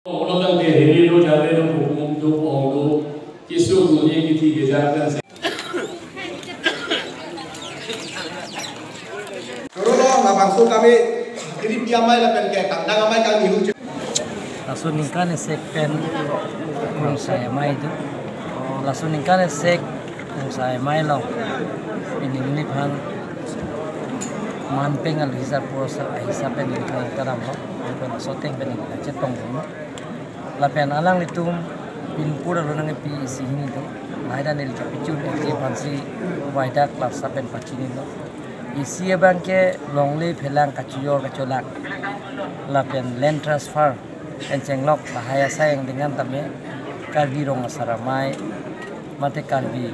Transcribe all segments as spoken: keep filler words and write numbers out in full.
Ulo tangte hini do, jale do, hukum do, pong do, kisu do, ni kithi kejak kan se. Rolo labangso kami, ini pi amei lapen ke kangdang amei kami hu. Laso ningkan esek pen krongsai amei do. Laso ningkan esek krongsai amei along, pini neliphan man pengal hisap puasa hisap pen ningkan karam lo. Pen laso ateng pen ningkan chetong lo. Lapen alanglitum pinpur alo nangpi isi hini do. Lahai ta neli kapachun isi aphansi waidak lasa pen pachinilo. Isi abang ke longle phelang kachojor kacholak. Lapen land transfer pen chenglok lahai asai angdeng an tame Karbi Rong Asar Amei mate Karbi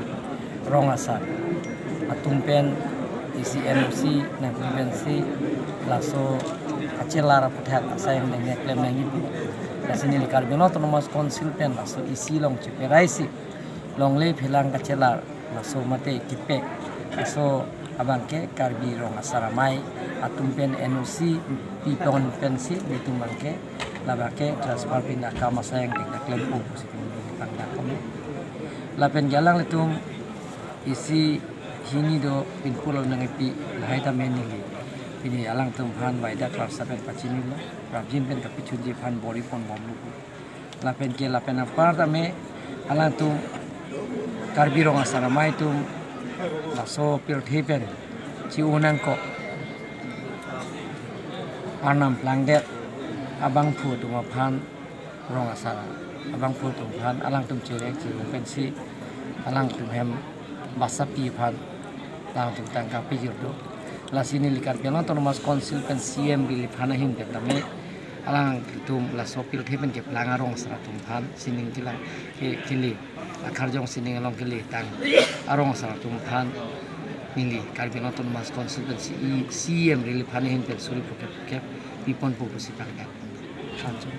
Rong Asar atum pen isi N O C nangpi pensi laso kachelar aputhak asai angdeng klem nangji pu. Lasi neli Karbi Anglong Autonomous Council pen laso isi along cheperaisi longle phelang kachelar laso mate kipek laso abang ke Karbi Rong Asar Amei atum pen N O C pipon pensi nelitum abang ke labang ke transfer pen akam asai angdeng klem po pusi kami pangdak kami. Lapen ke alanglitum isi hini do pinpur alo nangpi lahai ta men neli. Pini alangtum aphan waidak lasa pen pachinilo. Prapjin pen kapachunji aphan bor-i pon bomlo pu. Lapen ke lapen apar tame alangtum Karbi Rong Asar Amei atum laso pirthe pen chi-o nangkok Arnam plangdet abangphu atum aphan Rong Asar abangphu atum aphan alangtum cherek cherung pensi alangtum hem basapi aphan alangtum tangka pejir do. Lasi neli Karbi Anglong Autonomous Council pen C M riliphan ahin pen tame alangtum laso pirthe pen keplang arong asar atum aphan sining kelang ke kele akarjong sining along kele tang arong asar atum aphan neli Karbi Anglong Autonomous Council pen C E, C M riliphan ahin pen suri phukep phukep pipon po pusi pangdak. Sancho.